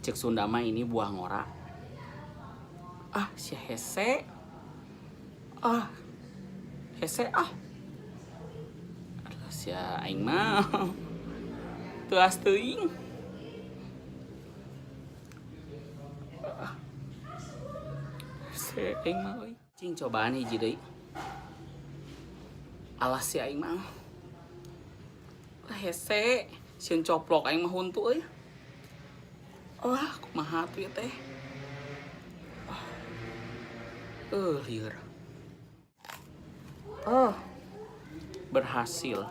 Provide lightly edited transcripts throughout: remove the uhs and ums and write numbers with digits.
Cek Sunda mah ini buah ngora. Ah, si hese. Ah. Hese ah. Aduh, sia aing mah. Tuas teuing. Ah. Hese aing mah euy. Cing cobaan hiji deui. Alas si aing mah. Ah, hese, sieun coplok aing mah huntu euy. Wah, kumaha tuh ya teh? Lieur. Oh, berhasil.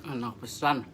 Enak pisan.